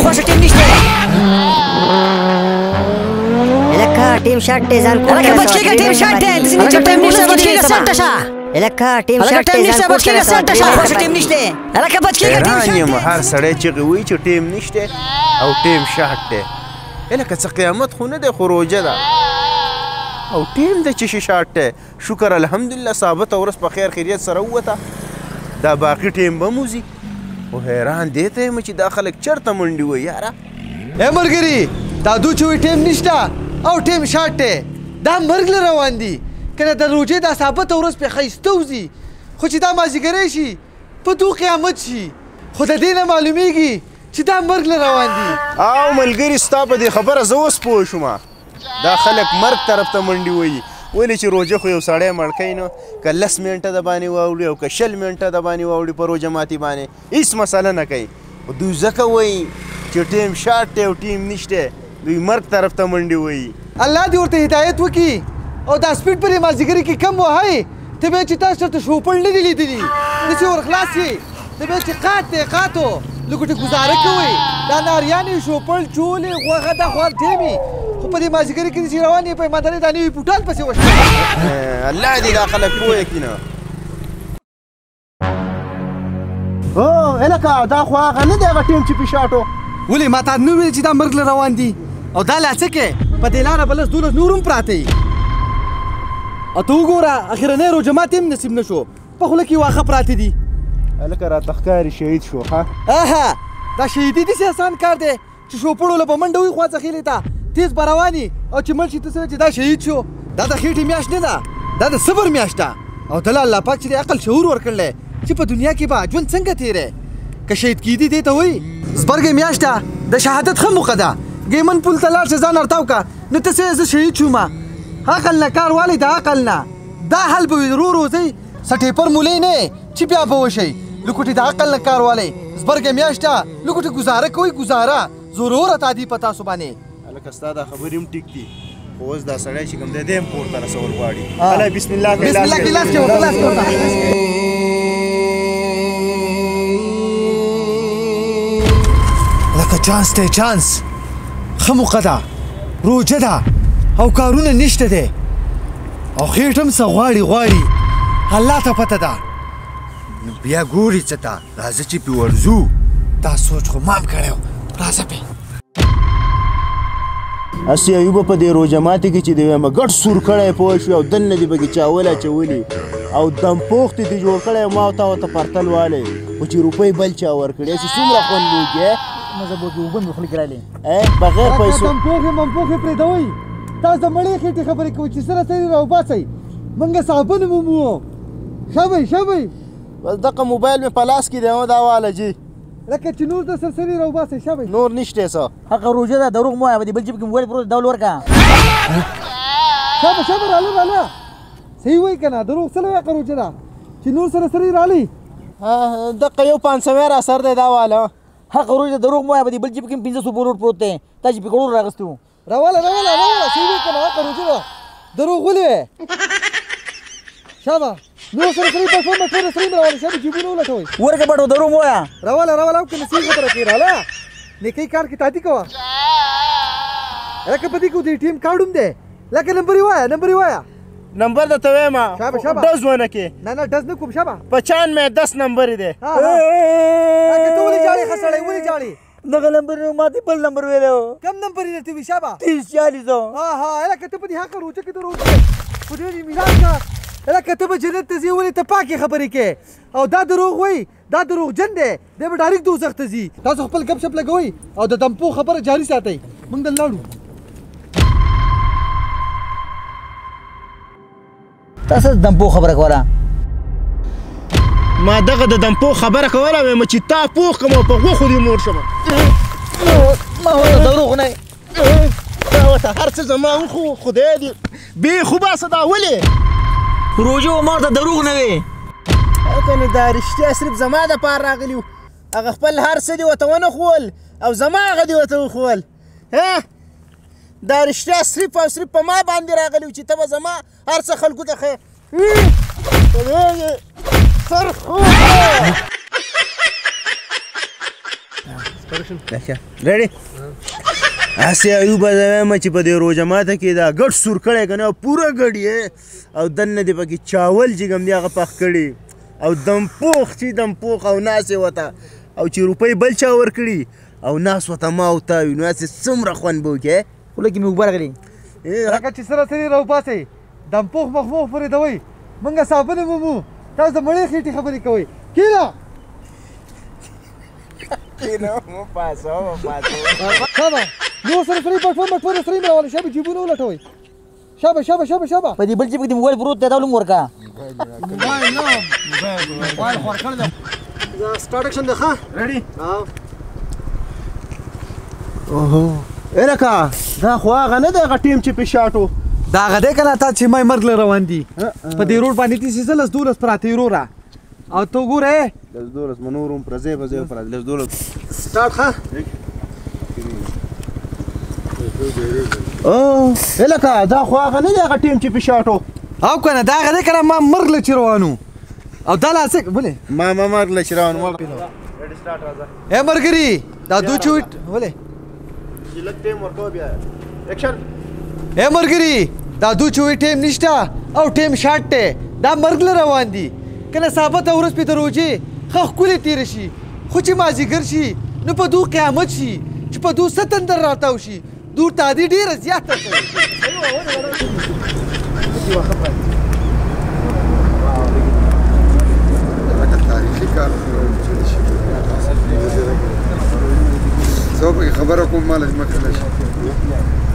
خوښه ټیم نشته. لکه ټیم شاټ دی ځان کور هلکه بچ کېږه، ټیم شاټ دی، داسې نه چې ټیم نشته، بچ کېږه سنټه شه. لکه ټیم هلکه شاټ ټیم دی نشته، ځان بچ کور ته کېږه سنټه شه. رسوه. خوښه ټیم نشته. هلکه بچ کېږه، ټیم حیران شاټ یم، دی. هر سړی چیغې وایي چې ټیم نشته او ټیم شاټ دی. هلکه څه قیامت خو نه دی، خو روژه ده او ټیم د چې شي شاټ دی. شکر الحمدلله ثابته ورځ په خیر خیریت سره ووته، دا باقي ټیم به هم وځي. خو حیران دې ته یم چې دا خلک چېرته منډې وایي یاره. ای ملګري، دا دوی چې وایي ټیم نشته او ټیم شاټ دی، دا مرګ له روان دي. که نه د روژې دا ثابته ورځ پرې ښایسته وځي، خو چې دا مازدیګری شي په دوه قیامت شي. خو د دې نه معلومیږي چې دا مرګ له روان دي. او ملګري، ستا په دې خبره زه اوس پوه شوم، دا خلک مرګ طرف ته منډې وایي. ولې چې روژه خو یو سړی مړ کوي، نو که 10 منټه د باندې واوړي او که 20 منټه د باندې واوړي په روژه ماتي باندې هېڅ مسله نه کوي. خو دوی ځکه وایي چې ټیم شاټ دی او ټیم نشته، دوی مرګ طرف ته منډې وایي. الله دې ورته هدایت وکړي او دا سپیډ په دې مازدیګري کې کم وهئ. ته بیا چې تاسو چېرته شوپړ نه دي لیدلي، داسې ور خلاص شي. ته بیا چې قات دی قاتو لږ ګوزاره کوئ. دا ناریانې شوپړ چولې غوښه دا خو هر ټیم وي، خو په دې مازدیګري کې چې روان یې په ایماندارۍ دا نوي بوټان پسې وشول. الله دې دا خلک پوه کړي نه. هو هلکه، دا خو هغه نه دی هغه ټیم چې پې شاټو. ولې ما تا نه ویل چې دا مرګ له روان دي؟ او دا لا څه کې په دې لاره به 10 12 نور هم پراته وي. او ته وګوره اخرنی روژه ماتې هم نصیب نه شو، په خوله کې واښه پراته دي. هلکه راته ښکاري شهید شو. ها اها، دا شهیدي داسې اسان کار دی چې شوپړو له به منډه وي خوا څخېلې ته تیز به روان یي، او چې مړ شي ته څه چې دا شهید شو. دا د خېټې میاشت نه ده، دا د صبر میاشت ده. او ته له الله پاک چې د عقل شعور ورکړلی چې په دنیا کې به ژوند څنګه تېری. که شهید کېدي دې ته وایي زبرګې میاشت ده، د شهادت ښه موقع ده. ګیمن پول ته لاړ شه ځان ورتاو که، نو ته څه زه شهید شوم. عقل نه کار والی، د عقل نه دا حل به وي. رو رو ځئ، څه ټیپر مولې نه چې بیا به وشئ. لکوټې د عقل نه کار والی، زبرګه میاشت ده، لکوټې ګوزاره کوئ، ګوزاره زوروره تادي په تاسو باندې. هلکه ستا دا خبرې هم ټیک دي، خو اوس دا سړی چې کوم دی دی هم کور ته رسول غواړي. هله بسم الله کوي، بسم الله کوي، لاس کې ورته، لاس کې ورته. لکه چانس دی، چانس ښه موقع ده، روژه ده او کارونه نشته دی، او خېټه هم څه غواړي غواړي، الله ته پته ده. نو بیا ګوري څه ته، راځه چې پې ورځو. دا سوچ خو ما هم کړی و، راځه پې. هسې ایوبه په دې روژه ماتې کې چې دی وایم ګډ سور کړی پوه شوې، او دننه دې پکې چاول اچولي او دمپوښتې دې جوړ کړی، ما او تا ورته پرتل والی، خو چې روپۍ بل چا ورکړي هسې څومره خوند به وکړي. مزه به وکړي، اوبه مې خولې کې رالې. بغیر پیسو. دمپوښې ممپوښې پرېږدوئ، تاسو د مړې خېټې خبرې کوئ چې سره سرې راوباسئ، موږ صابون مومو. ښه بی، ښه بی. بس دغه موبایل مې په لاس کې دی، دا واله جي. لکه چې نور د سرسري راوباسئ. ښه بی. نور نشته څه. هغه روژه ده، دروغ مه وایه، په دې بل جیب کې موبایل پروت دی، ډول ورکړه. ښه به، ښه به، راله راله. صحیح وایي که نه؟ دروغ څه لوی هغه روژه ده چې نور سره سري رالي. دقه یو 500 را سر دی دا واله. هغه روژه دروغ مه وایه، په دې بل جیب کې هم 500 نوټ پروت دی، تا چې پکوړو راغستي وو. راواله راواله راواله. صحیح وایي که نه؟ هغه روژه ده، دروغ ولې وایې؟ شابه نور سره سري په فون ټول سري راواله. شابه جیبونه ولټوئ. ورکه بټو، دروغ مه وایه. راواله راواله، او که نه صحیح خبره کوي. راله نیکۍ کار کې تادي کوه. لکه په دې کې د ای ټي ایم کارډ هم دی، لکه نمبر یې وایه، نمبر یې وایه. نمبر درته وایم، شابه، شابه. ډز ونه کې. نه نه ډز نه کوم. شابه. 95 10 نمبر دی. ها، ها. لکه ته ولې ژاړې ښه سړی، ولې ژاړې؟ دغه نمبر نو ما دې بل نمبر ویلی و. کم نمبر یې درته وي؟ شابه. 30 40. ها ها، لکه ته په دې حق روژه کې دروغ وایې، په دې دې میلاد کا. لکه ته به جنت ته ځې، ولې ته پاکې خبرې کوې؟ او دا دروغ وایي، دا دروغجن دی، دی به ډایرکټ دوزخ ته ځي. تاسو خپل ګپ شپ لګوئ او د دمپو خبره جاري ساتئ، موږ دلته لاړو. تاسو د دمپو خبره کوله؟ ما دغه د دمپو خبره کوله، وایم چې تا پوه کړم او په غوښو دې مور شم. ما ورته دروغ نه دا ورته هر څه زما وخو، خدای دې بې خو باسه. دا ولې روژه و ما ورته دروغ نه وې؟ که نه دا رښتیا صرف زما دپاره راغلي وو، هغه خپل هر څه دې ورته ونه ښوول او زما هغه دې ورته وښوول. ها دا رښتیا صرف او صرف په ما باندې راغلي وو چې ته به زما هر څه خلکو ته ښیې. سر خوږ. ریډي؟ هسې ایوبه زه وایم چې په دې روژه ماته کې دا ګډ سور کړی که نه، پوره ګډ یې، او دننه دې پکې چاول چې کوم دی هغه پخ کړي، او دمپوخ چې دمپوخ او ناس یې ورته، او چې روپۍ بل چا ورکړي او ناس ورته ما او تا وي، نو هسې څومره خوند به وکړي. خوله کې مې اوبه راغلې. لکه چې سره سرې راوباسئ، دمپوخ مخموخ پورې دوئ، موږ صابونه مومو، تاسو د مړې خېټې خبرې کوئ. کښېنه. کښېنه، مه پاڅوه، مه پاڅوه. شابه نور سره سرې بټوه مټوه سرې مې راولئ، شابه جیبونه ولټوئ. شابه شابه شابه شابه. په دې بل جیب کې د موبایل پروت دی، دا ولې ورکړه؟ موبایل نه، موبایل خو ورکړی دی. سټارټ اکشن دی، ښه؟ ریډي؟ اوهو الکه دا خو هغه نه دی، هغه ټیم چې پې شاټ و. دا هغه دی که نه تا چې ما مرګ له روان دي په دې روډ باندې دي چې لس دولس پراته وروره، او ته وګوره لس دولس مو نور هم پر ځای په ځای پراته لس دولس. سټارټ. ښه؟ الکه دا خو هغه نه دی، هغه ټیم چې پې شاټ و. او که نه دا هغه دی که نه ما مرګ له چې روان و، او دا لا څه ولې ما مرګ له چې روان و. ای ملګري دا دوی چې ولې چې لږ ټیم ورکوه بیا اکشن. ای ملګري دا دوی چې وایي ټیم نشته او ټیم شارټ دی، دا مرګ له روان دي. کله ثابته ورځ پې د روژې ښه ښکلې تېره شي، خو چې مازدیګر شي نو په دوی قیامت شي، چې په دوی څه تندر راتاو شي، دور تادي ډېره زیاته کوي. تاریخي کار زه به خبره کوم، ما له ځمکه نه شي.